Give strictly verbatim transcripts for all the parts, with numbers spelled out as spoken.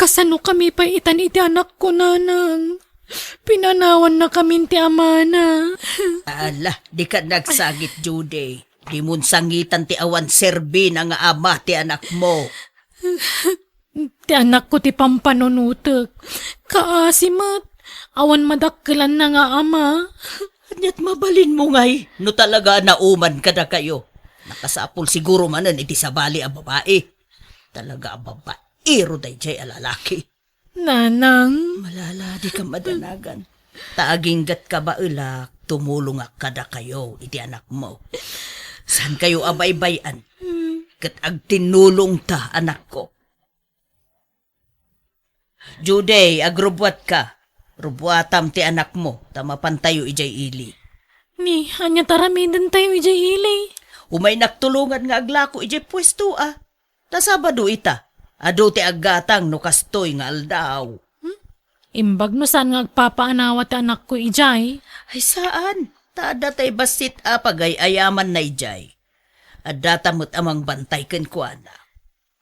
Kasanokami pay itan iti anakko, nanang? Pinanawannakamin ti amana. Ala, dika nagsangit, Judy. Dimon sangitan ti awan serbina nga ama ti anakmo. Ti anakko ti pampanunotek. Kaasi met, awan madakkelanna nga ama. Ania't mabalinmo ngay no talaga a nauman kadakayo? Nakasapul siguro manen iti sabali a babai. Talaga a babaero daydiay a lalaki. Nanang. Malala, dika madanagan. Ta aginggatka baelak, tumulongak kadakayo iti anakmo. Saankayo a baybay-an? Ket agtinnulongta, anakko. Judy, agrubbuatka. Rubbuatam ti anakmo, ta mapantayo idiay ili. Ni, ania ti aramidentayo idiay ili? Umaynak tulongan nga aglako idiay puesto, a. Ta Sabado ita, adu ti aggatang no kastoy nga aldaw. Hmm? Imbag no saan nga agpapaanawa ti anakko idiay? Ay, saan. Ta adda tay bassit a pagay-ayamanna idiay. Addata met a mangbantay kenkuana.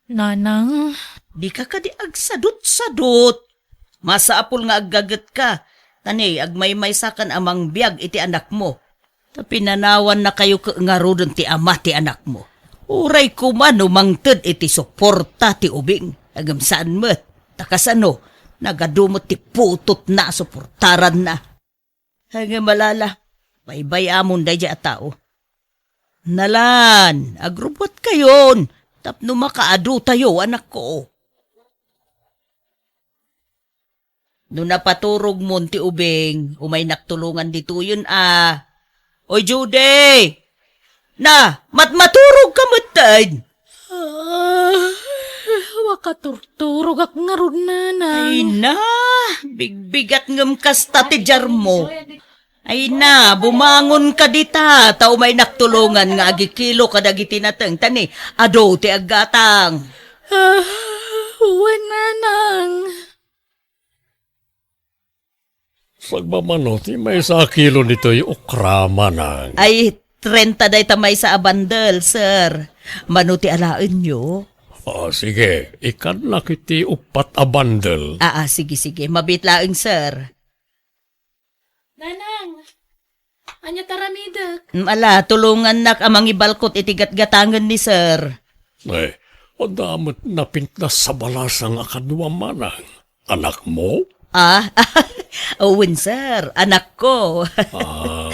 Nanang. Dika kadi agsadutsadut. Masapul nga aggagetka. Ta ni, agmaymaysakan a mangbiag iti anakmo. Ta pinanawannakayo ket ngaruden ti ama ti anakmo. Uray koma no mangted iti suporta ti ubing. Ngem saan met. Ta kasano, nagadu met ti putotna a suportaranna. Ngem malala, baybay-amon daydiay a tao. Nalan, agrubbuatkayon, tapno makaadutayo, anakko. No napaturogmon ti ubing, umaynak tulongan ditoyen a. Oy, Judy! Na, matmaturogka metten! Ah, makaturturogak ngarud, nanang. Ay na, bigbigat ngem kasta ti diarmo. Ay na, bumangonka dita, ta umaynak tulongan nga agikilo kadagiti nateng, ta ni, adu ti aggatang. Ah, wen, nanang. Sagbamano ti maysa a kilo ditoy okra, manang. Ay, trenta dayta maysa a bandel, sir. Mano ti alaenyo? Ah, sige, ikannak iti uppat a bandel. Ah, ah, sige, sige. Mabiit laeng, sir. Nanang, ania ti aramidek? Mm, ala, tulongannak a mangibalkot iti gatgatangen ni sir. Ay, adda met napintas a balasang a kadua, manang. Anakmo? Ah, wen, sir. Anakko. Ah,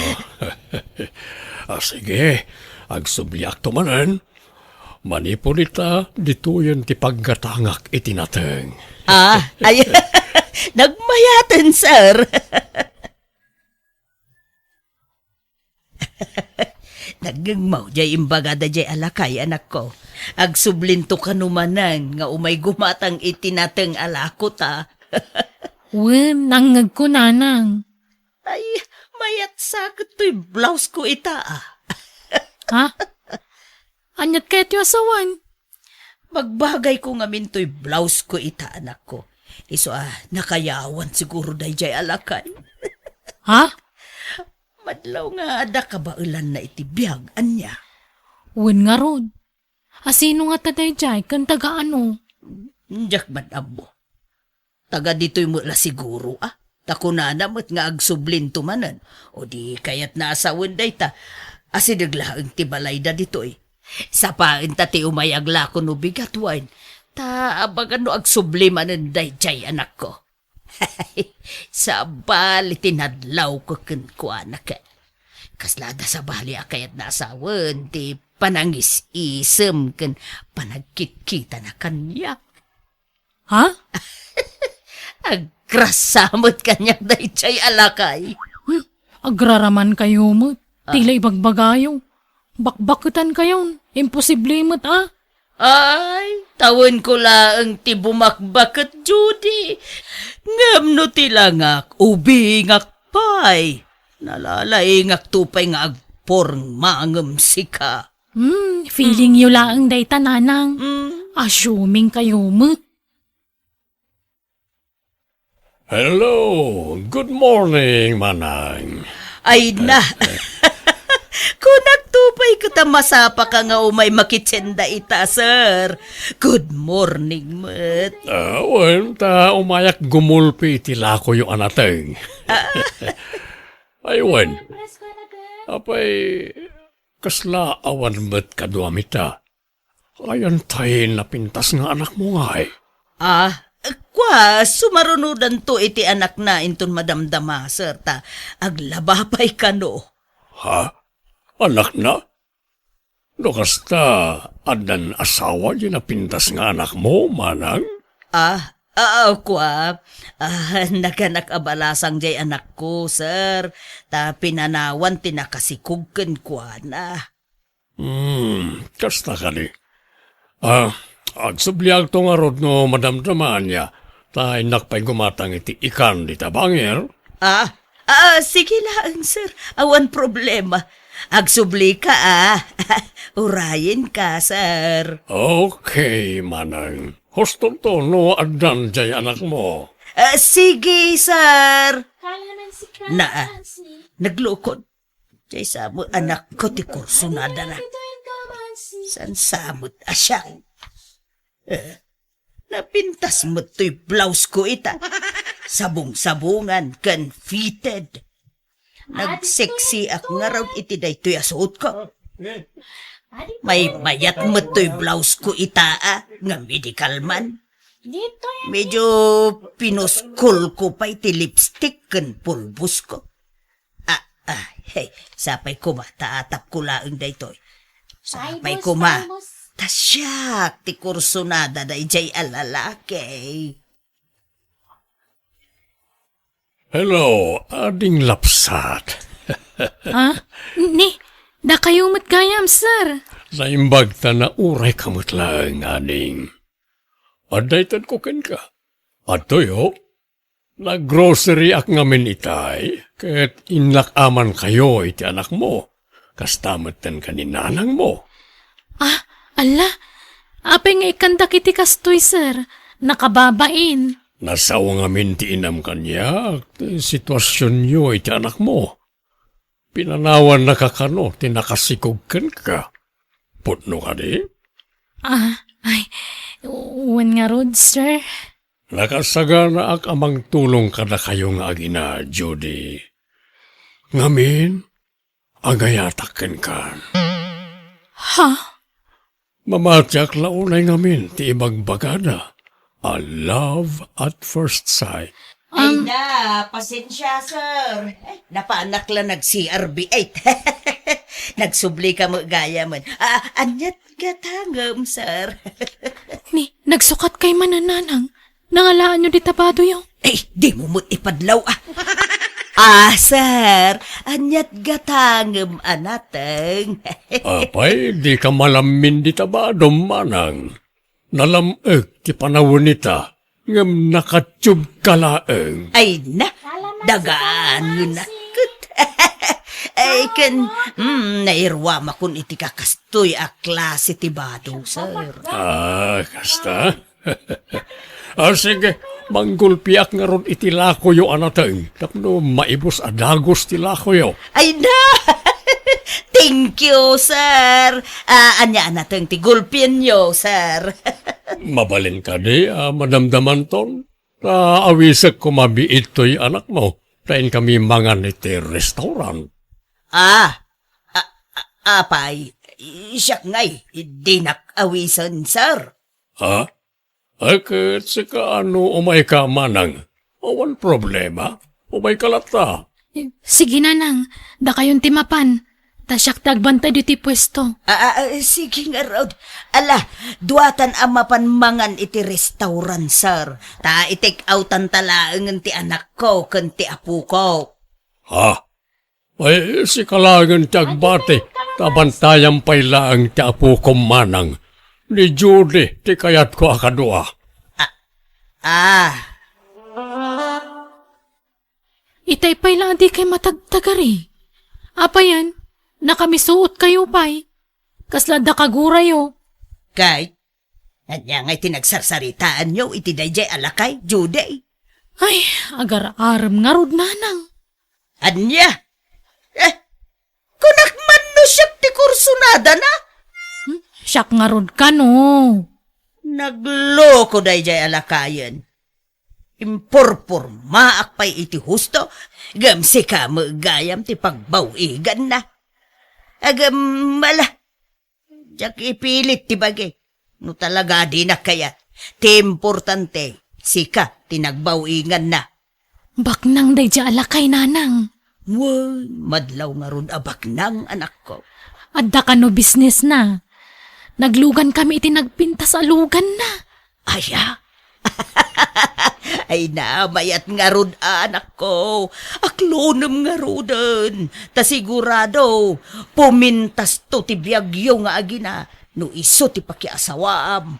ah, sige. Agsubliakto manen. Manipud ita, ditoyen ti paggatangak iti nateng. Ah, ay, nagmayaten, sir. Nagngegmaw jay imbagada jay a lakay, anakko. Agsublinto kano manen nga umay gumatang iti nateng a lakota. Wen, nangngegko, nanang. Ay, mayat sa ket toy blouse ko ita, ah. Ha? Aniat kayatyo a sawen? Bagbagayko ngamin toy blouse ko ita, anakko. Isu a nakayawan siguro dayjay a lakay. Ha? Madlaw nga adda kabaelanna iti biag, ania? Wen ngarud. A sino ngata dayjay ken taga ano? Diak man ammo. Taga ditoy met la siguro, a. Ta kunana met nga agsublinto manen. O di kayatna a sawen dayta. Asideg laeng ti balayda ditoy. Sapaen ta ti umay aglako no bigat wen. Ta abagan no agsubli manen dayjay anakko. Sabali ti nadlawko kenkuana ket. Kasla adda sabali a kayatna a sawen ti panangis-isem ken panagkitkitana kaniak. Ha? Agrasa met kaniak dayjay a lakay. Uy, agraraman kayo met. Ah. Tila ibagbagayo. Bakbaketan kayon. Imposible met, a. Ay, tawenko laeng ti bumakbaket, Judy. Ngem no ti langak, ubingak pay. Nalalaingakto pay nga agpormangem sika. Hmm, feeling yo laeng dayta, nanang. Hmm. Assuming kayo met. Hello, good morning, manang. Ay na. Kunakto pay ket a masapaka nga umay makitenda ita, sir. Good morning met. Ah, wen, ta umayak gumulpi iti lakoyo a nateng. Ah. Ay, wen. Apay, kasla awan met kaduam ita? Ayan tay napintas nga anakmo ngay? Ah, kua, sumarunodanto iti anakna inton madamdama, sir, ta aglaba pay kano. Ha? Anakna? No kasta, addan asawa di napintas nga anakmo, manang? Ah, ah, kua, ah, naganak a balasang jay anakko, sir, ta pinanawan ti nakasikog kenkuana. Hmm, kasta kadi. Ah, agsubliakto ngarud no madamdamaanna, ta innak pay gumatang iti ikan dita bangir. Ah, ah, sige laeng, sir. Awan problema. Agsublika, ah. Urayenka, sir. Okay, manang. Hustonto no addan jay anakmo. Ah, sige, sir. Kaya naman si Naa, Nancy. Naglukod. Jay sa met anakko ti kursunadana. Saan sa met a siak? Eh, napintas met toy blouse ko ita. Sabong-sabongan ken fitted. Nagseksiak ngarud iti daytoy a suot ko. Maymayat met toy blouse ko ita, ah, nga medical man. Medyo pinuskol ko pay ti lipstick ken pulbos ko. Ah, ah, hey, sapay koma, ta atapko laeng daytoy. Sapay koma, ta siak ti kursunada dayjay a lalaki. Hello, ading lapsat. Ah, ni, dakayo met gayam, sir. Naimbag ta nauray ka met laeng, ading. Adda itedko kenka. Adtoy, oh. Naggroceryak ngamin itay, ket innak-amankayo iti anakmo. Kasta metten ken ni nanangmo. Ah, alla, apay nga ikkandak iti kastoy, sir? Nakababain. Nasao ngamin ti inam kaniak, ti situasionyo iti anakmo. Pinanawannaka kano ti nakasikog kenka. Pudno kadi? Ah, ay, wen ngarud, sir. Nakasaganaak a mangtulong kadakayo nga agina, Judy. Ngamin, agayatak kenkan. Ha? Mamatiak la unay ngamin ti ibagbagada a love at first sight. Ay na, pasensya, sir. Napanak la nag-C R B eight. Nagsubli ka met gayam. Ah, aniat gatangem, sir? Ni, nagsukat kay manananang. Nangalaanyo dita badoyo? Ay, dimo met ipadlaw, ah. Ah, sir, aniat gatangem a nateng? Apay, dika malammin dita badom, manang. Nalam-ek ti panawen ita, ngem nakatiubka laeng. Ay na, dagangen a ket. Ay, ken, mm, nairuamakon iti kakastoy a klase ti bado, sir. Ah, kasta? Ah, sige, manggulpiak ngarud iti lakoyo a nateng tapno maibus a dagus ti lakoyo. Ay na! Thank you, sir. Ah, ania a nateng ti gulpienyo, sir? Mabalin kadi a madamdamanton? Ta awisek koma biit toy anakmo, ta inkami mangan iti restaurant. Ah, a-, a-, apay, siak ngay, dinak awisen, sir. Ha? Ay, ket sika no umayka manang, awan problema. Umayka latta. Sige, nanang, dakayon ti mapan. Ta siak ti agbantay ditoy puesto. Ah, ah, ah, sige ngarud. Ala, duatan a mapan mangan iti restaurant, sir. Ta i-take outan ta laengen ti anakko ken ti apoko. Ha? Ay, sika laengen ti agbati, ta bantayam pay laeng ti apokom manang. Ni Judy ti kayatko a kadua. Ah, ah. Itay pay la a dikay matagtagari. Apayen, nakamisuotkayo pay. Kasla adda kagurayo. Kay, ania ngay ti nagsarsaritaanyo iti daydiay a lakay, Judy? Ay, agar-arem ngarud, nanang. Ania? Eh, kunak man no porporsunadana. Hmm? Siak ngarud kano. Nagloko daydiay a lakayen. Impurpurmaak pay iti husto, ngem sika met gayam ti pagbaw-iganna. Agem, ala, diak ipilit ti bagi. No talaga dinak kayat, ti importante, sika ti nagbaw-iganna. Baknang daydiay a lakay, nanang. Wen, madlaw ngarud a baknang, anakko. Adda kano bisnesna? Naglugan kami iti nagpintas a luganna. Aya? Ay na, mayat ngarud, anakko. Aklonem ngaruden. Ta sigurado, pumintasto ti biagyo nga agina no isu ti pakiasawaam.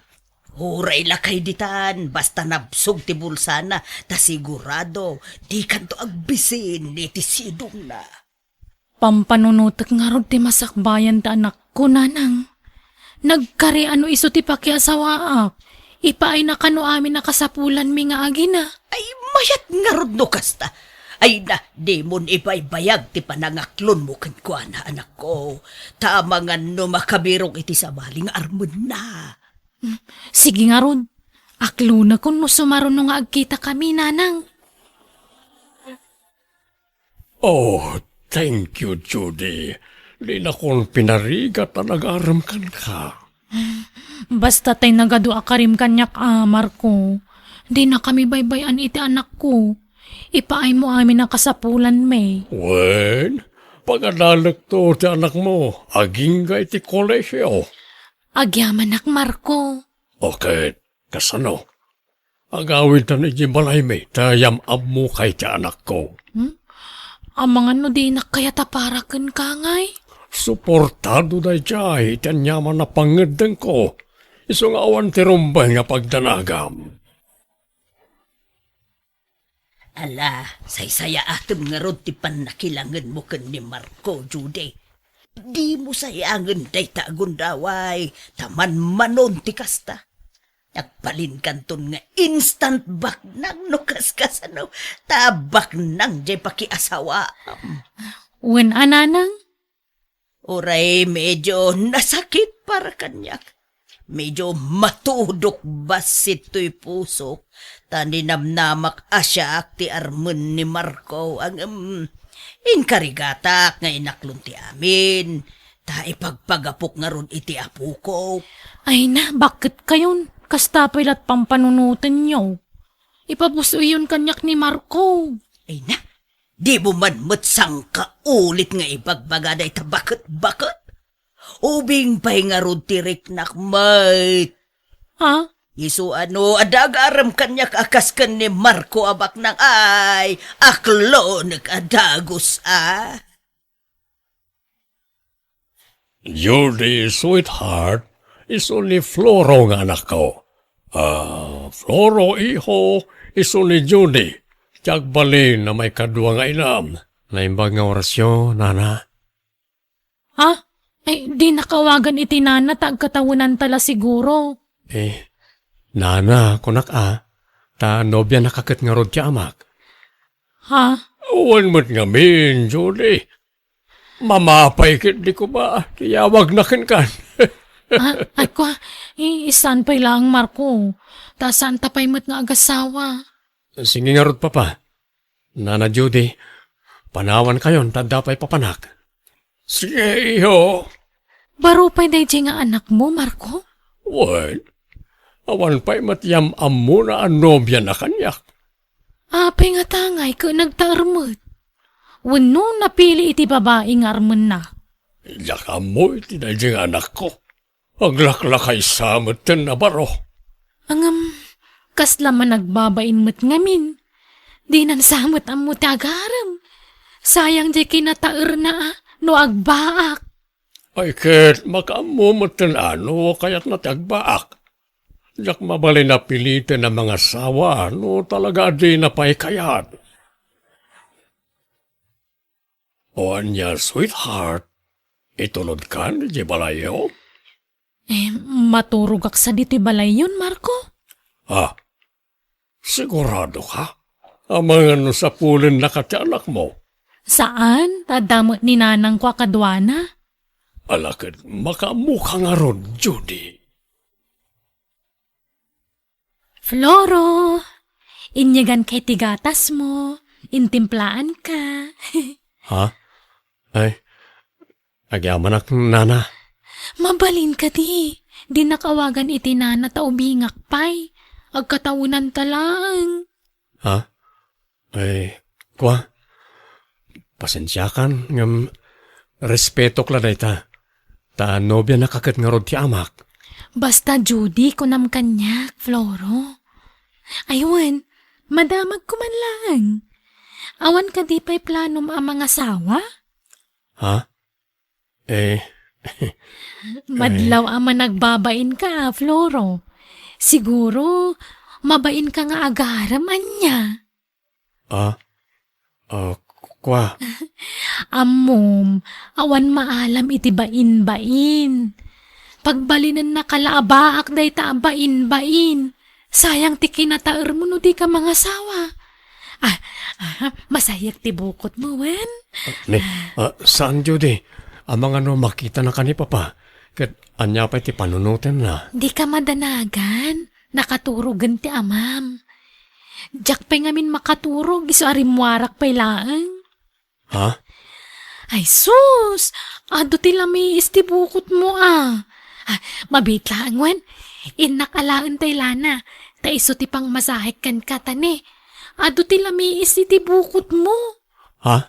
Uray lakay ditan, basta nabsog ti bulsana, ta sigurado, dikanto agbisin iti sidongna. Pampanunotek ngarud ti masakbayan ti anakko, nanang. Nagkari a no isu ti pakiasawaak, ipaayna kano amin a kasapulanmi nga agina. Ay, mayat ngarud no kasta. Ay na, dimon ibaybayag ti panangaklonmo kenkuana, anakko. Ta amangan no makabirok iti sabali nga armenna. Hmm, sige ngarud. Aklonakon no sumaruno nga agkitakami, nanang. Oh, thank you, Judy. Dinakon pinarigat a nagarem kenka. Basta tay nagadu a karim kaniak a, Marco. Dinakami baybay-an iti anakko. Ipaaymo amin a kasapulanmi. Wen, pagadalekto ti anakmo, agingga iti kolehio. Agyamanak, Marco. O ket, kasano? Agawidtan idiay balaymi, ta yam-ammo kay ti anakko. Hmm? Amangan no dinak kayat a para kenka ngay? Suportado daydiay iti aniaman a pangngeddengko. Isu nga awan ti rumbeng nga pagdanagam. Ala, saysayaatem ngarud ti pannakilangenmo ken ni Marco, Judy. Dimo sayangen dayta a gundaway, ta manmanon ti kasta. Agbalinkanton nga instant baknang no kaskasano, ta baknang jay pakiasawaam. Wen a, nanang? Uray medyo nasakit para kaniak. Medyo matudok bassit toy pusok, ta ninamnamak a siak ti armen ni Marco, ngem inkarigatak nga inaklon ti amin, ta ipagpagapok ngarud iti apoko. Ay na, bakket kayon? Kasta pay la't pampanunotenyo. Ipapusoyon kaniak ni Marco. Ay na, dimo man met sangkaulit nga ibagbaga dayta baket-baket. Ubing pay ngarud ti riknak met. Ha? Isu a no adda agarem kaniak a kas ken ni Marco a baknang, ay, aklonek a dagus a. Judy, sweetheart, isu ni Floro nga anakko. Ah, Floro, iho, isu ni Judy. Ti agbalin a maikadua nga inam. Naimbag nga orasyo, nana. Ha? Ay, dinak awagan iti nana ta agkatawenanta la siguro. Eh, nana, kunak a, ta nobianak a ket ngarud ti amak. Ha? Wen met ngamin, Judy. Mamapay ket di ko ba, ti yawagna kenkan. Ah, ay, kua, eh, saan pay laeng, Marco? Ta saanta pay met nga agasawa. Sige ngarud, Papa. Nana Judy, panawankayon ta adda pay papanak. Sige, iho. Baro pay daydiay nga anakmo, Marco? Wen, awan pay met yam-ammona a nobiana kaniak. Apay ngata ngay ket nagtaer met? Wenno napili iti babai nga armenna? Diak ammo iti daydiay nga anakko. Aglaklakaysa metten a baro. Ngem, kasla managbabain met ngamin. Dinan sa met ammo ti agarem. Sayang diay kinataerna a no agbaak. Ay ket, makaammo metten a no kayatna ti agbaak. Diak mabalin a piliten a mangasawa no talaga a dina pay kayat. O ania, sweetheart? Itulodkan idiay balayyo? Eh, maturogak sadi ti balayyon, Marco. Ah, sigurado ka? Amangan no sapulennaka ti anakmo? Saan, ta adda met ni nanangko a kaduana. Ala ket makaammoka ngarud, Judy. Floro, inyeganka iti gatasmo, intimplaanka. Ha? Ay, agyamanak, nana. Mabalin kadi, dinak awagan iti nana ta ubingak pay. Agkatawenanta laeng. Ha? Ay, kua, pasensiakan, ngem respetok la dayta. Ta nobianaka ket ngarud ti amak. Basta Judy, kunam kaniak, Floro. Ay wen, madamagko man laeng. Awan kadi pay planom a mangasawa? Ha? Eh, madlaw a managbabainka, Floro. Siguro, mabainka nga agarem, ania? Ah? Ah, kua? Ammom, awan maalam iti bain-bain. Pagbalinennaka la a baak dayta a bain-bain. Sayang ti kinataermo no dika mangasawa. Ah, ah, masayak ti bukotmo, wen? Ah, ni, ah, saan, Judy? Amangan no makitanaka ni Papa, ket ania pay ti panunotenna? Dika madanagan, nakaturogen ti amam. Diak pay ngamin makaturog, isu a rimmuarak pay laeng. Ha? Ay sus! Adu ti lamiis ti bukotmo, a. Ah, mabiit laeng wen. Innak alaen tay lana. Ta isu ti pangmasahek kenka, ta ne. Adu ti lamiis iti bukotmo. Ha?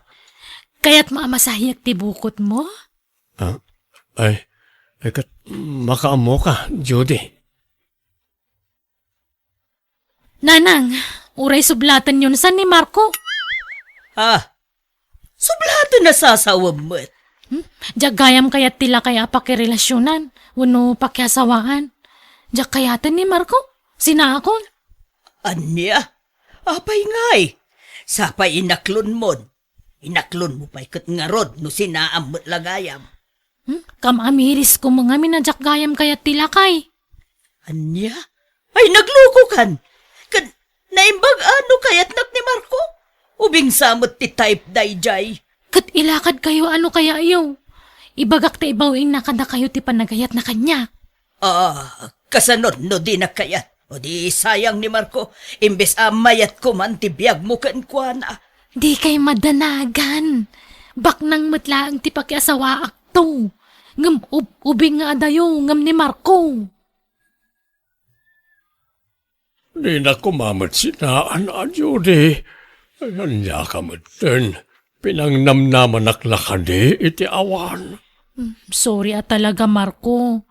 Kayatmo a masahiak ti bukotmo? Ha? Ay, ay, ket makaammoka, Judy. Nanang, uray sublatenyon san ni Marco. Ah, sublaten a sasawem met. Hmm? Diak gayam kayat ti lakay a pakirelasionan wenno pakiasawaan. Diak kayaten ni Marco. Sinaakon. Ania? Apay ngay? Sapay inaklonmon. Inaklonmo pay ket ngarud no sinaam met la gayam. Hmm? Kam-amiris komo ngamin a diak gayam kayat ti lakay. Ania? Ay, naglukokan! Ket naimbag a no kayatnak ni Marco? Ubing sa met ti type daydiay. Ket ilakadkayo a no kayatyo. Ibagak ta ibaw-ingna kadakayo ti panagayatna kaniak. Ah, kasano no dinak kayat? O di sayang ni Marco, imbes a mayatko man ti biagmo kenkuana. Dikay madanagan. Baknang met laeng ti pakiasawaakto. Ngem ub-, ubing nga adayo ngem ni Marco. Dinak koma met sinaan a, Judy. Ay, ania ka metten? Pinangnamnamanak la kadi iti awan? Mm, sorry a talaga, Marco.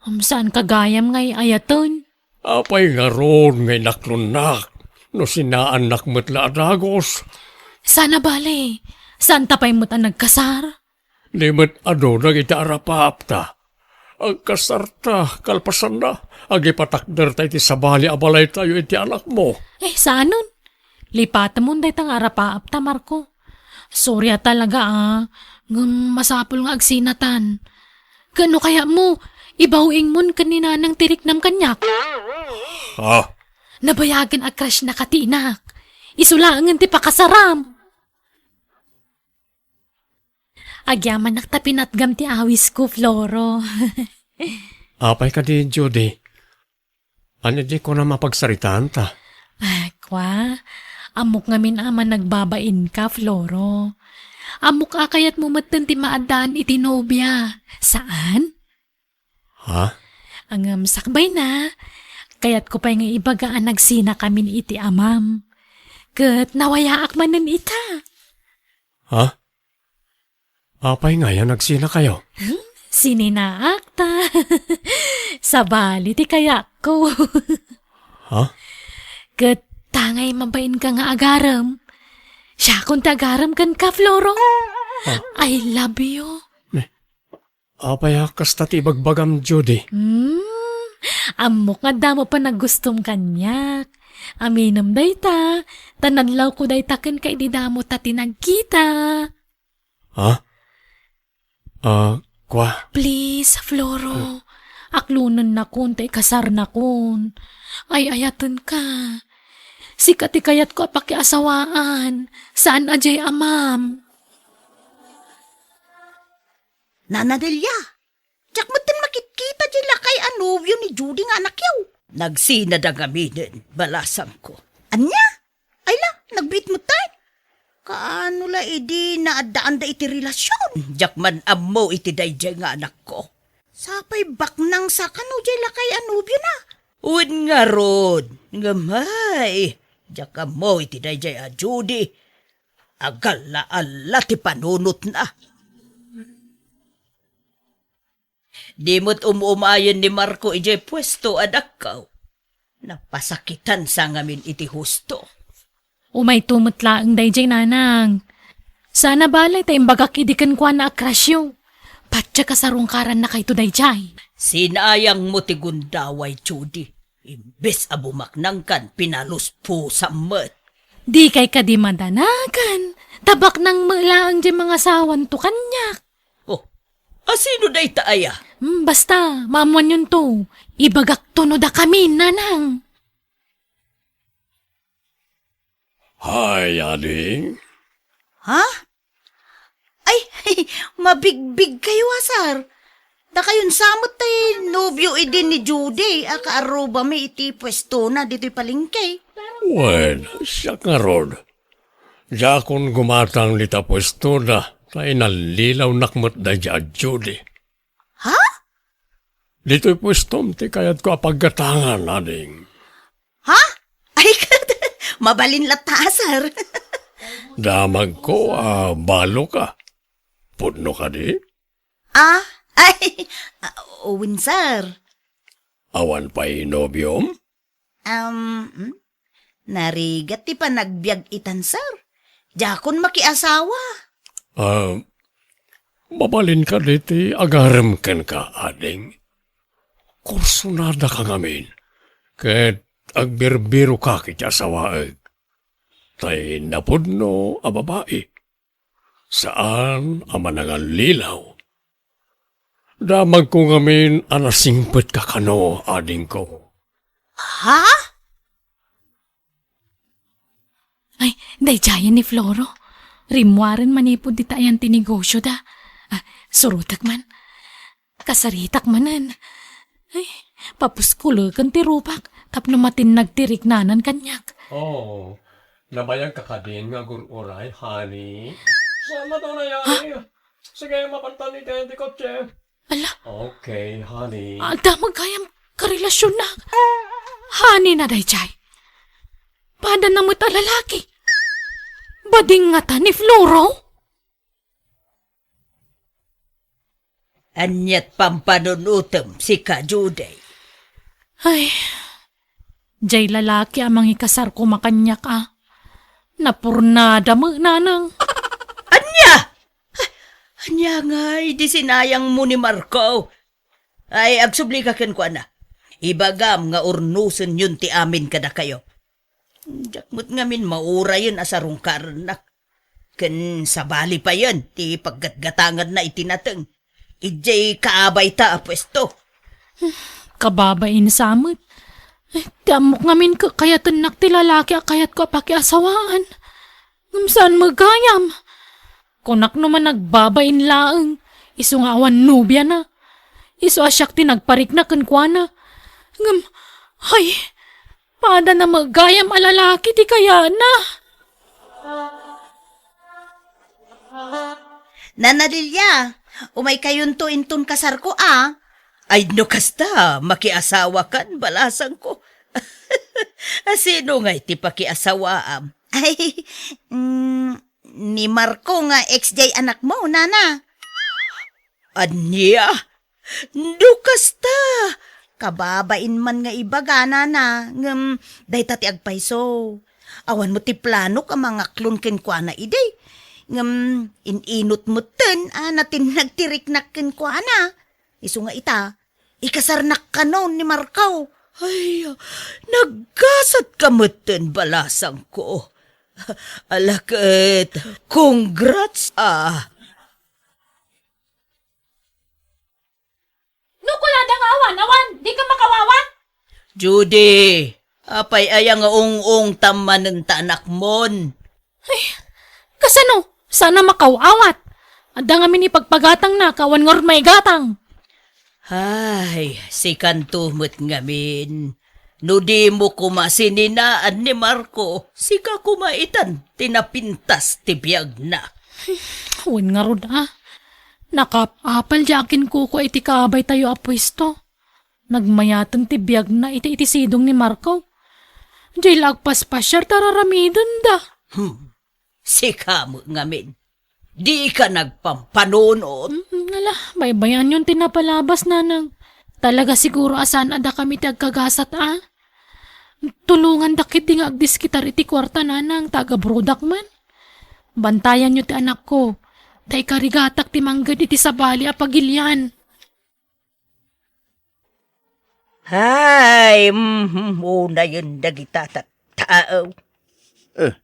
Um, saan ka gayam nga ay-ayaten? Apay ngarud nga inaklonnak no sinaannak met la a dagus? Saan a bale, saanta pay met a nagkasar? Di met adu dagiti arapaapta. Agkasarta, kalpasanna, agipatakderta iti sabali a balaytayo iti anakmo. Eh, saanen? Lipatemon dayta nga arapaapta, Marco. Sorry a talaga, a. Ngem masapul nga agsinatan. Ket no kayatmo, ibaw-ingmon ken ni Nanang ti riknam kaniak. Ah. Nabayagen a crush na katinak. Isu laengen ti pakasaram. Agyamanak ta pinatgam ti awisko, Floro. Apay kadi, Judy? Ania diay kunam a pagsaritaanta? Ah, kua, ammok ngamin a managbabainka, Floro. Ammok a kayatmo metten ti maaddaan iti nobia. Saan? Ha? Ngem sakbayna, kayatko pay nga ibaga a nagsinakamin iti amam. Ket nawayaak manen ita. Ha? Apay ngay a nagsinakayo? Hmm? Sininaak ta. Sabali ti kayatko. Ha? Ket tangay mabainka nga agarem. Siakon ti agarem kenka, Floro. Ha? I love you. Ne? Apay a kasta ti ibagbagam, Judy? Hmm, ammok nga adda mo panagustom kaniak. Aminem dayta, ta nadlawko dayta kenka idi damo ta ti nagkita. Ha? Ah, kua? Please, Floro. Aklonennakon ta ikasarnakon. Ay-ayatenka. Sika ti kayatko a pakiasawaan. Saan a diay amam. Nana Delia, diak metten makitkita diay lakay a nobio ni Judy nga anakyo. Nagsinada ngaminen, balasangko. Ania? Ay la, nagbiit metten. Kaano la idi naaddaanda iti relasion? Diak man ammo iti daydiay nga anakko. Sapay baknang sa kano diay lakay a nobiona? Wen ngarud, ngem ay, diak ammo iti daydiay a Judy. Agalla-alla ti panunotna. Di met um-umayen ni Marco idiay puesto, anakko. Napasakitan sa ngamin iti husto. Umayto met laeng daydiay, nanang. Saan a bale ta imbagak idi kenkuana a crushyo. Patyak a sarungkarannakayto daydiay. Sinayangmo ti gundaway, Judy. Imbes a bumaknangkan, pinaluspusam met. Dikay kadi madanagan, ta baknang met laeng diay mangasawanto kaniak. Oh, asino dayta aya? Hmm, basta, maammoanyonto. Ibagakto no dakami, nanang. Hay, ading. Ha? Ay, mabigbigkayo a, sir. Dakayon sa met ti nobio idi ni Judy a kaarrubami iti puestona ditoy palengke. Wen, siak ngarud. Diakon gumatang dita puestona, ta inallilawnak met daydiay a Judy. Ha? Ditoy puestom ti kayatko a paggatangan, ading. Ha? Ay, mabalin latta, sir. Damagko a baloka. Pudno kadi? Ah, ay, ah, wen, sir. Awan pay nobiom? Um, hmm? Narigat ti panagbiag itan, sir. Diakon makiasawa. Ah, mabalin kadi ti agarem kenka, ading? Kursunadaka ngamin, ket agbirbirokak iti asawaek. Tay napudno a babai. Saan a manangallilaw. Damagko ngamin a nasingpetka kano, adingko. Ha? Ay, daydiayen ni Floro. Rimmuaren manipud dita ayan ti negosyoda. Ah, surotek man. Kasaritak manen. Ay, papuskuleken ti rupak tapno matinnag ti riknanan kaniak. Oh, nabayagka kadin nga agur-uray, honey? Saan na to, Nay? Ha? Sige, mapantan iti, iti kotse. Ala. Okay, honey. Adda met gayam karelasionnak. Honey na daydiay. Padana met a lalaki. Bading ngata ni Floro? Aniat pampanunotem, sika, Judy? Ay, jay lalaki a mangikasar koma kaniak a. Napurnada met, nanang. Ania? Ania ngay di sinayangmo ni Marco? Ay, agsubli ka kenkuana. Ibagam nga urnosenyon ti amin kadakayo. Diak met ngamin maurayen a sarungkarennak. Ken sabali payen ti paggatgatanganna iti nateng. Idiay kaabayta a puesto. Kababain sa met. Eh, ti ammok ngamin kakayatennak ti lalaki a kayatko a pakiasawaan. Ngem saan met gayam. Kunak no man nagbabain laeng, isu nga awan nobiana. Isu a siak ti nagparikna kenkuana. Ngem, ay, padana met gayam a lalaki ti kayatna. Nana Lilia, umaykayonto inton kasarko a. Ay, no kasta, makiasawakan, balasangko. Asino ngay ti pakiasawaam? Ay, mm, ni Marco nga ex jay anakmo, nana. Ania? No kasta, kababain man nga ibaga, nana, ngem dayta ti agpayso. Awan met ti planok a mangaklon kenkuana idi. Ngem in-inut metten a natinnag ti riknak kenkuana. Isu nga ita, ikasarnak kano ni Marco. Ay, naggasatka metten, balasangko. Ala ket, congrats, ah. No kunada nga awan, awan, dika makawawa? Judy, apay aya nga ung-ungtam manen ta anakmon? Ay, kasano? Saan a makaw-awat. Adda ngamin ipagpagatangna, awan ngarud maigatang. Ay, sikanto met ngamin. No dimo koma sininaan ni Marco, sika koma itan ti napintas ti biagna. Wen ngarud, a. Nakaap-apal diay aginkukua iti kabaytayo a puesto. Nagmayaten ti biagna iti, iti sidong ni Marco. Diay la agpaspasiar ta ar-aramidenda. Hmm. Sika met ngamin. Dika nagpampanunot. Mm, ala, baybay-anyon ti napalabas, nanang. Talaga siguro a saan a dakami ti agkagasat, a? Tulongandak ketdi nga agdiskitar iti kuarta, nanang, ta agabrodak man. Bantayanyo ti anakko, ta ikarigatak ti mangged iti sabali a pagilian. Ay, mhm, unayen dagita tattao. Eh,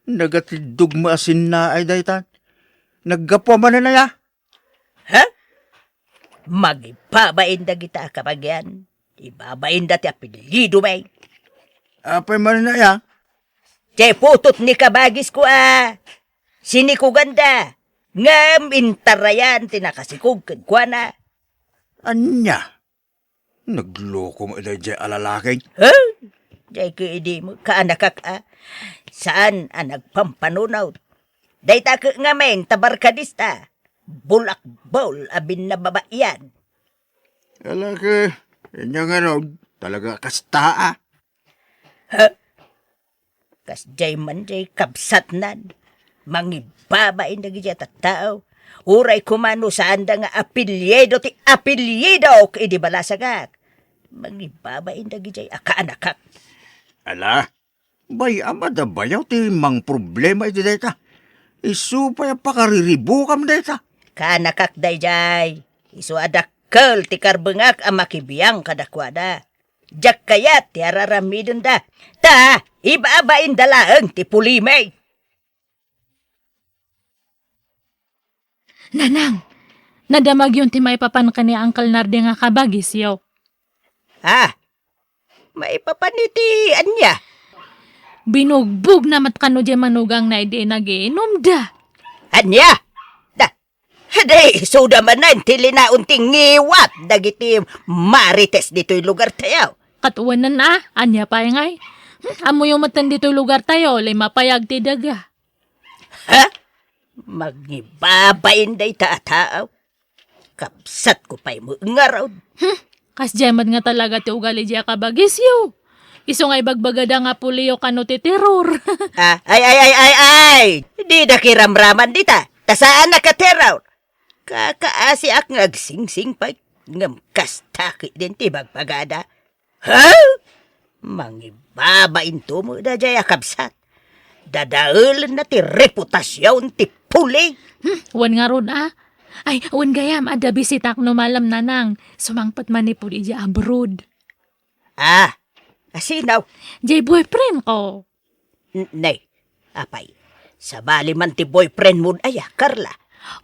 nagatiddog met a sinnaay dayta. Naggapu manen aya? Ha? Mangibabain dagita a kabagian. Ibabainda ti apelyidomi. Apay manen aya? Ti putot ni kabagisko a sinikuganda, ngem intarayan ti nakasikog kenkuana. Ania? Nagloko met daydiay a lalaki. He? Diay ket idi met kaanakak a. Saan a nagpampanunot. Dayta ket ngamin ta barkadista. Bulakbol a binnababaian. Ala ket, ania ngarud, talaga kasta a. Ha? Kasdiay man diay kabsatnan. Mangibabain dagidiay a tattao. Uray koma no saanda nga apelyido ti apelyidok idi balasangak. Mangibabain dagidiay a kaanakak. Ala, bay-am a da bayaw ti mangproblema iti dayta. Isu pay a pakariribukam dayta. Kaanakak daydiay. Isu a dakkel ti karbengak a makibiang kadakuada. Diak kayat ti ar-aramidenda. Ta, ibabainda laeng ti pulimi. Nanang, nadamagyon ti maipapan ken ni Uncle Nardi nga kabagisyo. Ah, maipapan iti ania? Binugbogna met kano diay manugangna idi nagiinumda. Ania? Da, Adi, isuda manen ti linaon ti ngiwat dagiti marites ditoy lugartayo. Ket wen a, ania pay ngay? Hmm, ammoyo metten ditoy lugartayo, lima pay agti daga. Ha? Mangibabain dayta a tao? Kabsatko pay met ngarud. Hmm, kasdiay met nga talaga ti ugali diay a kabagisyo. Isu nga ibagbagada nga puliyo kano ti terror. Ah, ay, ay, ay, ay, ay! Dida kiramraman dita. Ta saan a katerror. Kakaasiak nga agsingsingpet, ngem kasta ketdin ti bagbagada. Ha? Mangibabainto met daydiay a kabsat. Dadaelenna ti reputasion ti puli. Hmm, wen ngarud a. Ay, wen gayam, adda bisitak no malem, Nanang. Sumangpet manipud idiay abroad. Ah, asino? Diay boyfriend ko. N-, nay, apay, sabali man ti boyfriend mo aya, Carla?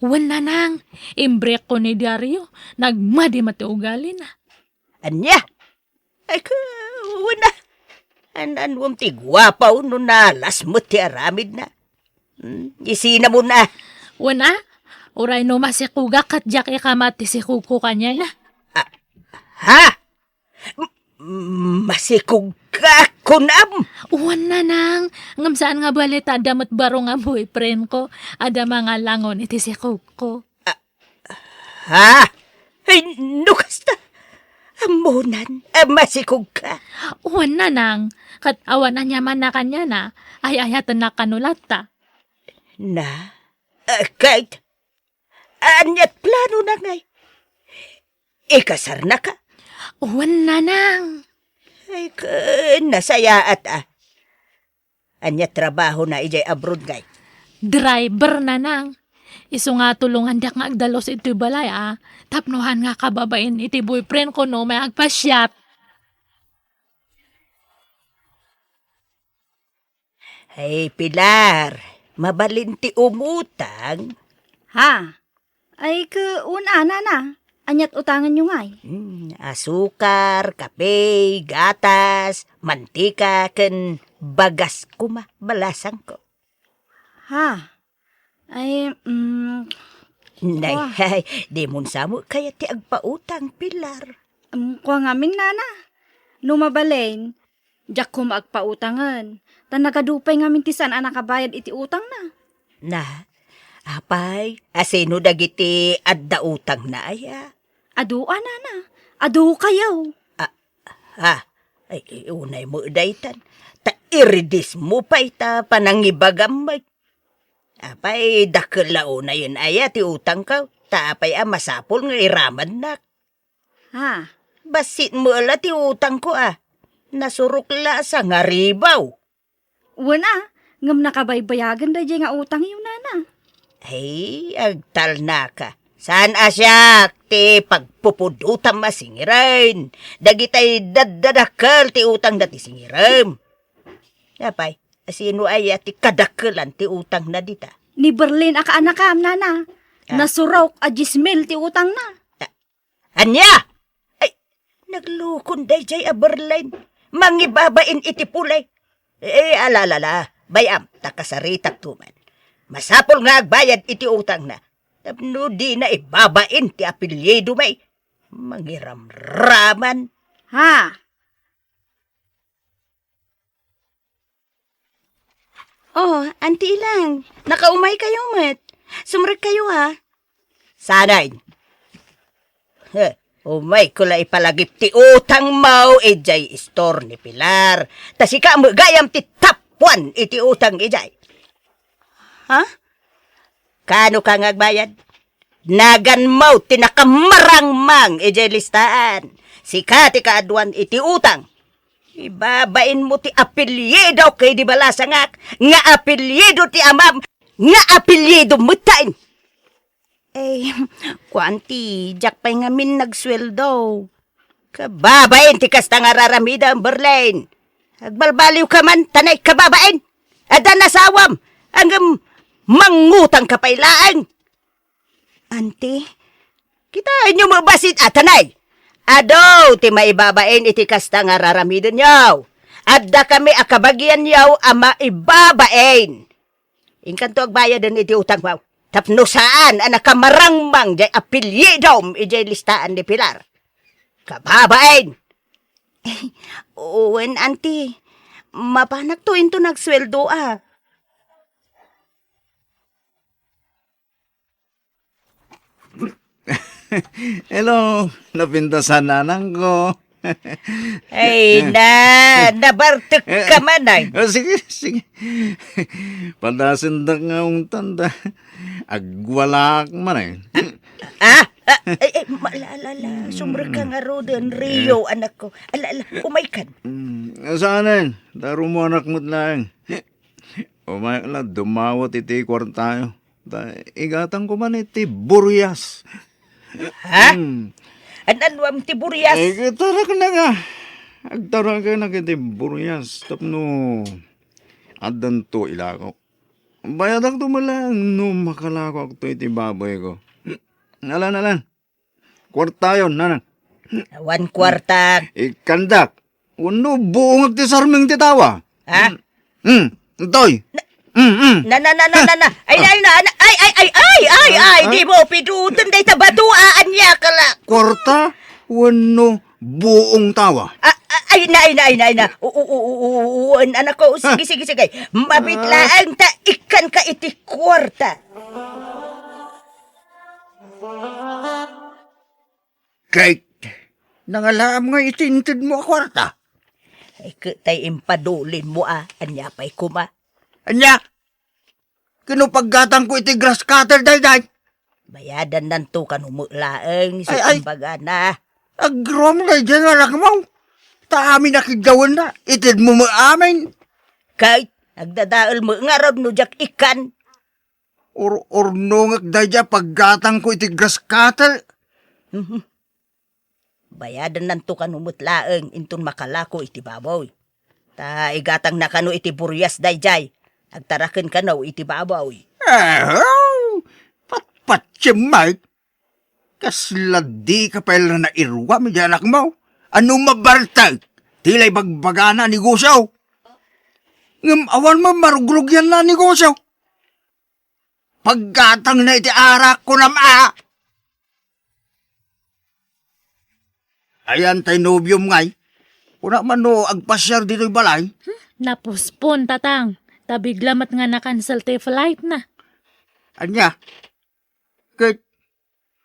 Wen, Nanang, imbrekko ni Dario, nagmadi met ti ugalina. Ania? Ay, ka, wen a. An-, anuem ti guapaw no nalas met ti aramidna? Hmm, isina mo na. Wen a, uray no masikogak ket diak ikamat ti sikogko kaniana. Ah, ha? M-, masikogka, kunam? Wen, Nanang, ngem saan nga bali ta adda met baro nga boyfriend ko. Adda mangalangon iti sikogko. Ah, ha? Ay, no kasta, ammonan a masikogka? Wen, Nanang, ket awan aniamanna kaniana, ay-ayatennak kano latta. Na? Ah, ket? Aniat planona ngay? Ikasarnaka? Wen, Nanang. Ay, ka, nasayaat a. Aniat trabahona idiay abroad ngay? Driver, Nanang. Isu nga tulongandiak nga agdalus iti balay a. Tapno han nga kababain iti boyfriend ko no may agpasiat. Ay, Pilar, mabalin ti umutang? Ha? Ay, ke, un-ana na. Aniat utanganyo ngay? Hmm, asukar, kape, gatas, mantika, ken bagas koma, balasangko. Ha? Ay, mm, Nay, Wa. Hay, dimon sa met kayat ti agpautang, Pilar. Em, kua ngamin, nana. No mabalin, diak koma agpautangen. Ta nagadu pay ngamin ti saan a nakabayad iti utangna. Na, apay, asino dagiti adda utangna aya? Adu a, nana. Adu kayo. Ah, ha? Ay, ay, unay mo daytan. Ta iridis mo pay ta panangibagam met. Apay, dakkel la unayen aya ti utangko. Ta apay a masapul nga iramannak? Ha? Bassit mo la ti utangko a. Nasurok la sa ngaribaw. Wen a, ngem nakabaybayagen daydiay nga utangyo, nana. Ay, agtalnaka. Saan a siak ti pagpupudotam a singiren? Dagitay daddadakkel ti utangda ti singirem. Apay, asino aya ti kadakkelan ti utangna dita? Ni Berlin a kaanakam, nana. Ah. Nasurok a dies mil ti utangna. Ah, Ania? Ay, naglukon daydiay a Berlin. Mangibabain iti pulay. Eh, alalala, bay-am, ta kasaritakto man. Masapul nga agbayad iti utangna. Tapno dina ibabain ti apelyido, may. Mangiramraman. Ha? Oh, Auntie Ilang, nakaumay kayo met. Sumrek kayo, ha? Sanay. He, umay ko la ipalagip ti utang mo idiay istor ni Pilar. Ta sika met gayam ti tappuan iti utang idiay. Ha? Kano ka nga agbayad? Nagan mo ti nakamarangmang idiay listaan. Sika ti kaaduan iti utang. Ibabain mo ti apelyido ket di balasangak, nga apelyido ti amam, nga apelyido metten. Eh, kuan ti, diak pay ngamin nagsueldo. Kababain ti kasta nga raramidem, Berlin. Agbalbaliw ka man, tanay kababain. Adda nasawam, ngem mangutang ka pay laeng. Auntie? Kitaenyo met bassit a tanay. Adu ti maibabain iti kasta nga raramidenyo. Adda kami a kabagianyo a maibabain. Inkanto agbayaden iti utangmo. Tapno saan a nakamarangmang diay apelyidom idiay listaan ni Pilar. Kababain! Wen, Auntie. Mapanakto inton agsueldo a. Hello, napintasan nanangko. Ay, na, nabartek ka man ay. Oh, sige, sige. Padasendak nga ungtan ta. Agwalaak man ay. Ah, ah, ay, ay, ma-, ala, ala, ala. Sumrek ka nga ruden, Rio, anak ko. Ala, ala, umay kan. Mm, saanen? Darumo anak mo't laeng. Umayak la, dumawat iti kuartayo. Ta, igatangko man iti burias. Ha? Hmm. An-, anuam ti burias? Eh, agtaraknak a. Agtaraknak iti burias. Tapno addanto ilako. Bayadakto met laeng no makalakoakto iti baboyko. Alan, alan. Kuartayon, nana. Awan kuarta. Ikkandak. Wenno buongek ti sarming ti tawa. Ha? Hmm. Hmm. Toy. Hmm, hmm. Na, na, na, na, na, na. Ay, ay, na, na, ay, ay, ay, ay, ay, ay, di mo piduten dayta bato, a, ania ka la. Kuarta? Wenno buong tawa. Ah, ah, ay, na, ay, na, ay, na, ay, na. U, u, u, u, u, u, an-, anak ko, sige, sige, sige. Mabit laeng ta ikkan ka iti kuarta. Kate, nangalaam nga iti inted mo a kuarta? Ay, ket tay impadulin mo a, ania pay koma? Ania? Kano paggatangko iti grass cutter daydiay? Bayadannanto kano met laeng, isu ti imbagana. Agroom daydiay nga anak mo. Ta amin a kiddawenna, ited mo met amin. Kate, agdadael met ngarud no diak ikkan. Ur-, urnongek daydiay paggatangko iti grass cutter. Mhm. Bayadannanto kano met laeng inton makalako iti baboy. Ta igatangna kano iti burias daydiay. Agtaraken kano iti baboy. Eh, patpatiem, Mike. Kasla dika pay la nairuam iti anak mo. Ano mabartek? Ti la ibagbagana a negosyo. Ngem awan met marugrugianna a negosyo. Paggatangna iti arak, kunam a! Ayan tay nobiom ngay? Kuna man no agpasiar ditoy balay? Hmm, napospon, Tatang. Ta bigla met nga na-cancel ti flight na. Ania? Ket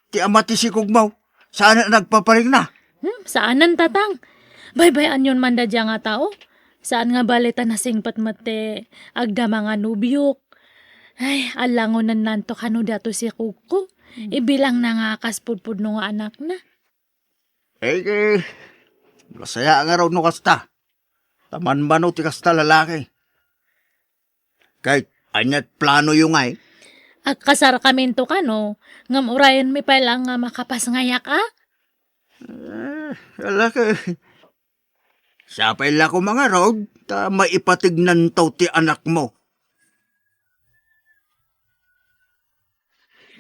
ti ama ti sikogmo, saan a nagpaparikna? Hmm, saanen, Tatang. Baybay-anyon man daydiay nga tao. Saan nga bali ta nasingpet met ti agdama nga nobiok. Ay, allangonennanto kano daytoy sikogko. Hmm. Ibilangna nga kas pudpudno nga anakna. Eh, eh, masaya ngarud no kasta. Ta manmano ti kasta lalaki. Ket ania't planoyo ngay? Agkasarkaminto kano, ngem urayenmi pay laeng nga makapasngayak a? Eh, lalaki. Siya pay la koma ngarud, ta maipatignanto ti anakmo.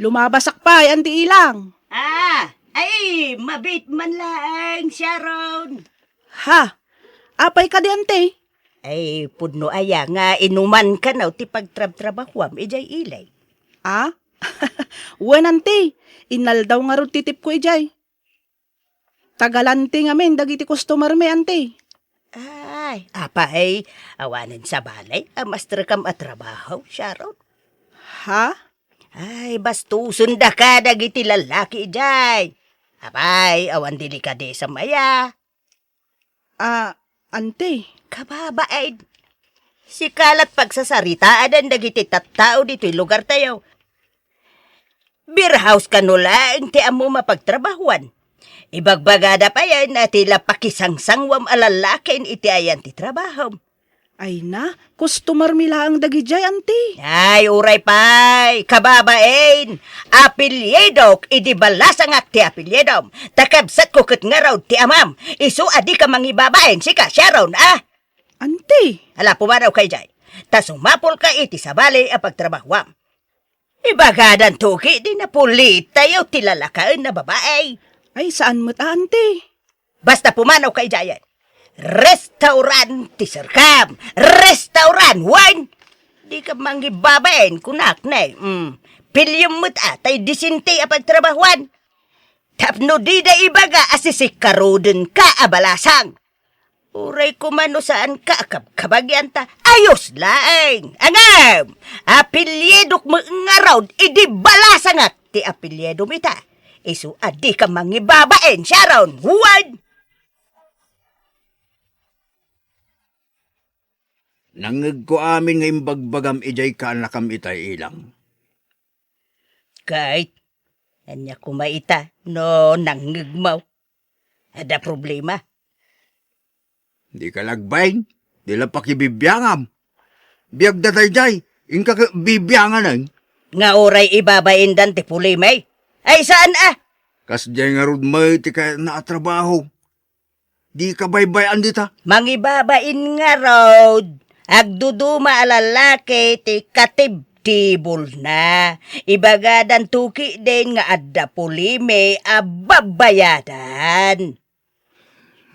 Lumabasak pay, Anti Ilang. Ah, ay, mabiit man laeng, Sharon. Ha? Apay kadi, Anti? Ay, pudno aya nga inuman kano ti pagtrabtrabahuam idiay ili? Ah? Wen, Anti. Inaldaw ngarud ti tipko idiay. Tagalanti ngamin dagiti customer mi, Anti. Ay, apay, awanen sabali a masterkam a trabaho, Sharon? Ha? Ay, bastosen daka dagiti lallaki idiay. Apay, awan delikadesam aya. Ah, Anti. Kababain. Sika la't pagsasaritaen dagiti tattao ditoy lugartayo. Beer house kano laeng ti ammom a pagtrabahuan. Ibagbagada payen a ti la pakisangsangwam a lallaken iti ayan ti trabahom. Ay na, customer mi laeng dagidiay, Anti. Ay, uray pay, kababain. Apelyidok idi balasangak ti apelyidom. Ta kabsatko ket ngarud ti amam. Isu a dika mangibabain, sika, Sharon, a? Anti. Ala, pumanawka idiay. Ta sumapulka iti sabali a pagtrabahuam. Ibagadanto ketdi napulitayo ti lalakaen a babai. Ay, saan met a, Anti. Basta pumanawka idiayen. Restaurant ti serkam. Restaurant, wen? Dika mangibabain, kunak, ne. Mm. Piliem met a, tay disente a pagtrabahuan. Tapno dida ibaga a sisikkarudenka a balasang. Uray koma no saanka a kabkabagian ta ayos laeng. Ngem, apelyidok met ngarud idi balasangak ti apelyidom ita. Isu a dika mangibabain, Sharon. Wen! Nangngegko amin nga imbagbagam idiay kaanakam itay, Ilang. Ket, ania koma ita no nangngegmo? Adda problema? Dika la agbain, di la pakibibiangam. Biagda daydiay, inka ket bibianganen. Nga uray ibabaindan ti problema, eh. Ay, saan a? Kasdiay ngarud met ti kayatna a trabaho. Dika baybay-an dita. Mangibabain ngarud. Agduduma a lallaki ti katibtibulna. Ibagadanto ketdin nga adda problema a babayadan.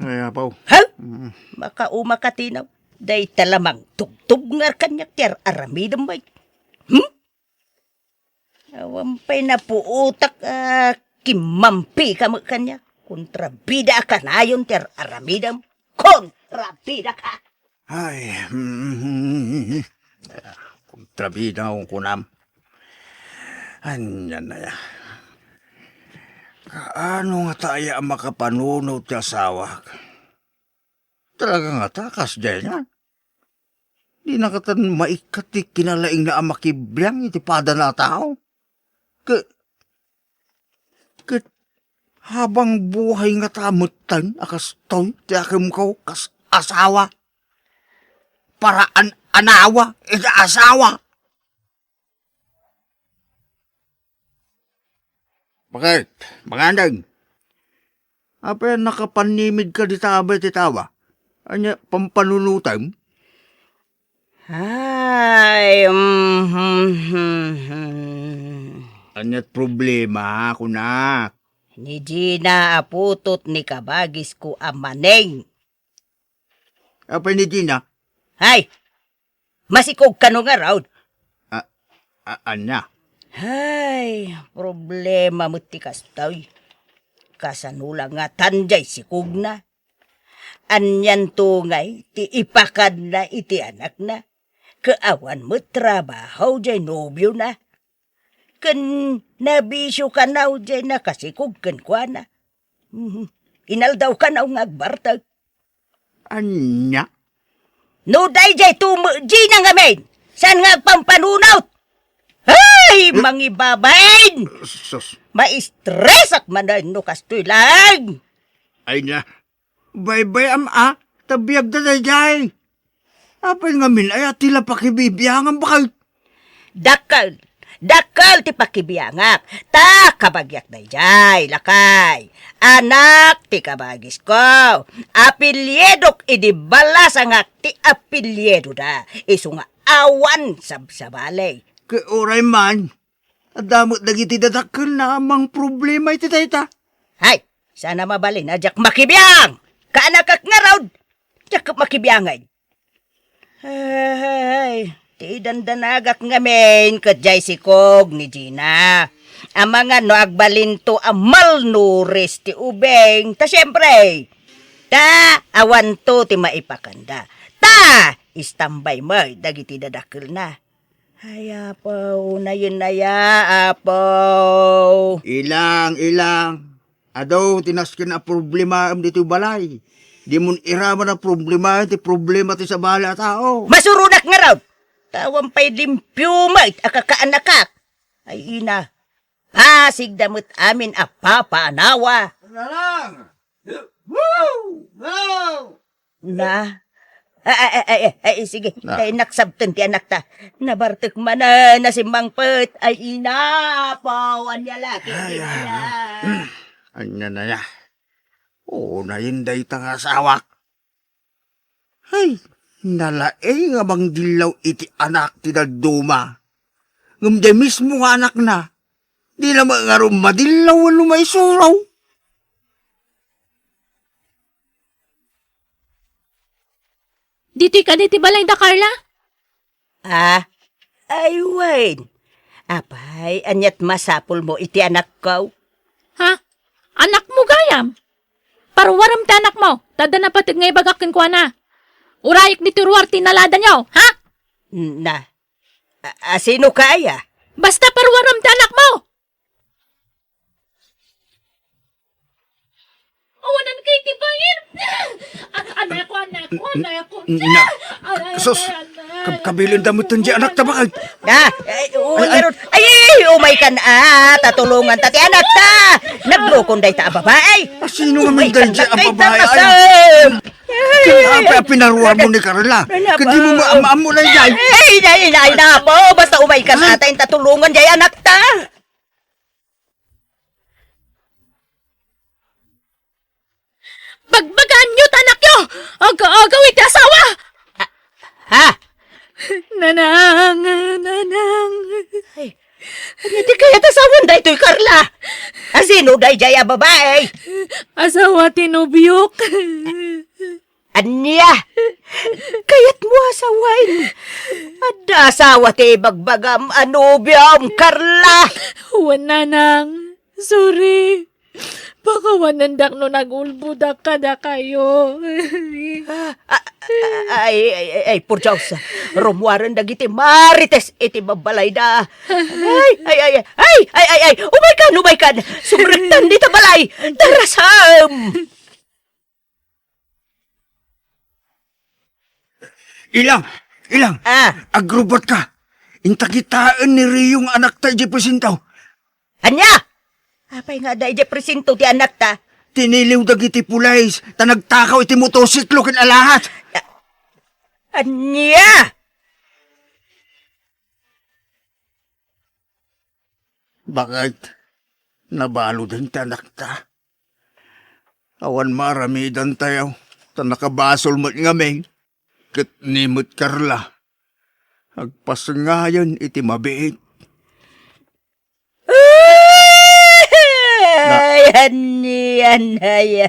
Ay, apaw. Ha? Mm. Makauma ka, Tinaw. Dayta la mangtubtubngar kaniak ti ar-aramidem, bay. Hmm? Awan pay napuotak a kimmampika met kaniak. Kontrabida a kanayon ti ar-aramidem. Kontrabida ka! Ay, mm, kontrabida nga kunam. Ania aya? Kaano ngata aya a makapanunot ti asawak? Talaga ngata, kasdiay na. Dina katan maikkat ti kinalaingna a makibiang iti padana a tao. Ke-, ket habang buhay ngata metten a kastoy ti akemko kas asawa. Paraan-anawa iti asawa. Bakit? Mangandeng. Apay a nakapanimidka dita abay ti tawa? Ania, pampanunotem? Ay, mm, hmm, hmm, hmm. Ania't problema, kunak? Ni Gina a putot ni kabagisko a Maneng. Apay ni Gina? Ay! Masikog kano ngarud? A, a, ania? Ay, problema met ti kastoy. Kasano la ngatan jay sikogna? Anianto ngay ti ipakanna iti anakna? Ket awan met trabaho jay nobiona. Ken nabisio kano jay nakasikog kenkuana. Mhm. Inaldaw kano nga agbartek. Ania? No dayjay tumo, Gina ngamin, saan nga agpampanunot? Ay, mangibabain! Sus. Maistresak manen no kastoy lang. Ay na, baybay-am a, ta biagda dayjay. Apay ngamin aya ti la pakibibiangan, bakay? Dakkel, dakkel ti pakibiangak. Ta kabagiak dayjay, lakay. Anak ti kabagisko. Apelyidok idi balasangak ti apelyidoda. Isu nga awan sabsabali. Ket uray man, adda met dagiti dadakkelna a mangproblema iti dayta. Hay, saan a mabalin a diak makibiang! Kaanakak ngarud, diak makibiangen. Ay, ti dandanagak ngamin ket jay sikog ni Gina. Amangan no agbalinto a malnourished ti ubing, ta siempre, ta awanto ti maipakanda. Ta istambay met dagiti dadakkelna. Ay, Apo, unayen aya, Apo. Ilang, ilang. Adu ti nasken a problemaem ditoy balay. Dimon iraman a problema ti problema ti sabali a tao. Masuronak ngarud! Ta awan pay limpio met a kakaanakak. Ay, ina, pasigda met amin a papaanawa. Nanang! Woo! Woo! Na? Ay, ay, ay, ay, ay, sige. Na. Tay naksabten ti anakta. Nabartek manen a simmangpet. Ay, ina, Apo, ania la ti Ay, ay, ania? Ania na ya? Unayen dayta nga asawak. Ay, nalaing a mangdillaw iti anak ti dadduma. Ngem diay mismo nga anakna, di na met ngarud madillaw wenno maisuro. Ditoy kadi ti balay da Carla? Ah, ay wen. Apay, aniat masapulmo iti anakko? Ha? Anakmo gayam? Paruarem ti anakmo, ta adda napateg nga ibagak kenkuana. Urayek ditoy ruar ti naladanyo, ha? Na, a, a, sino ka aya? Basta paruarem ti anakmo! Awanan kay ti bayir. An-, anakko, anakko, anakko. Na, ay, ay, sus, ay, ay, kab-, kabilin da met ti anakta, bakay. Ah, ay, oo, ay, ay. Ngarud. Ay, ay, umay kan, ah, ta tulongan ta ti anakta. Naglokon dayta a babae. Ah, sino nga umay kan dayta a babae? Ay, ay. Kaya pa pinaruar mo ni Carla. Ano ba? Kadi mo maam-am mo na yan. Ay, ay, ay, ay, na po. Basta umay kan, ah, ta tulongan jay anakta. Bagbagaanyo ti anakyo! Aga-agaw iti asawa! Ha? Nanang, nanang. Ay, ania ti kayat asawan daytoy, Carla? A, sino dayjay a babae? Asawa ti nobiok. Ania? Kayatmo a sawen? Adda asawa ti ibagbagam a nobiom, Carla! Wen, nanang. Sorry. Pakawanendak no nagulbodak kadakayo. Ah, ah, ah, ay, ay, ay, ay, por Dios. Rummuaren dagiti marites iti babbalayda. Ay, ay, ay, ay, ay, ay, ay, umaykan, umaykan. Sumrektan dita balay. Tarasam! Ilang! Ilang! Ah. Agrubatka! Inta kitaen ni Rio nga anakta idiay presinto. Ania? Apay nga adda idiay presinto ti anakta? Tiniliw dagiti pulis ta nagtakaw iti motorsiklo ken alahas. A-, ania? Bakit? Nabaludan ti anakta. Awan maaramidantayo, ta nakabasol met ngamin. Ket ni met Carla, agpasngayen iti mabiit. Na- Ay, anian aya.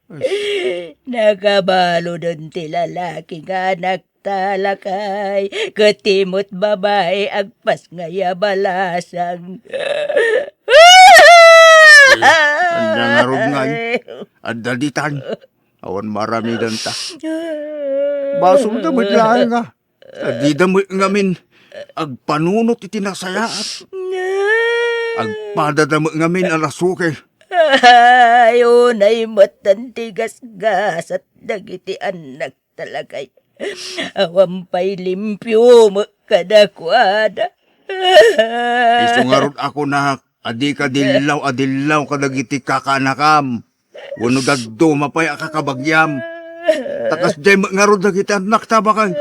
Ay. Nakabaludan ti lalaki nga anak ta, lakay, ket ti met babai agpasngay a balasang. Ania ngarud ngay? Adda ditan. Awan maaramidanta. Basolda met laeng a. Dida met ngamin agpanunot iti nasayaat. Agpadada met ngamin a rasuke. Ay, unay met ti gasgasat dagiti annak ta, lakay. Awan pay limpio met kadakuada. Isu ngarud a kunak a dika dillaw a dillaw kadagiti kakaanakam wenno dadduma pay a kakabagiam. Ta kasdiay met ngarud dagiti annakta, baket.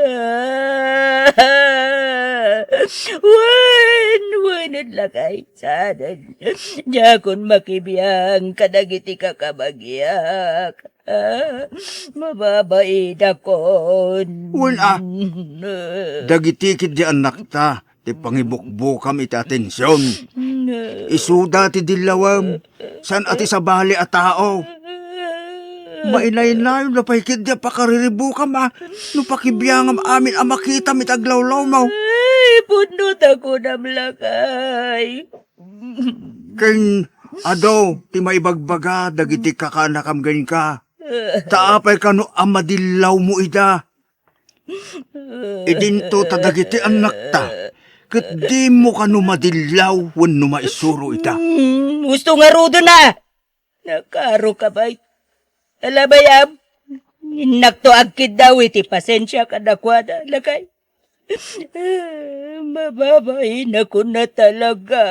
Wen, wen, lakay, saanen. Diakon makibiang kadagiti kakabagiak. Ah, mababainakon. Wen a, dagiti ketdi annakta ti pangibukbukam iti atension. Isuda ti dillawem, saan a ti sabali a tao. Mainaynayonda pay ketdi a pakariribukam a no pakibiangam amin a makitam iti aglawlawmaw. Ay, pudno ta kunam, lakay. Ken adu ti maibagbaga dagiti kakaanakam kenka. Ta apay kano a madillawmo ida? Idinto ta dagiti annakta, ket dimo kano madillaw wenno maisuro ita. Mm, husto ngaruden a! Nakaruka pay. Ala, bay-am, innakto agkiddaw iti pasensia kadakuada, lakay. Mababainakon a talaga.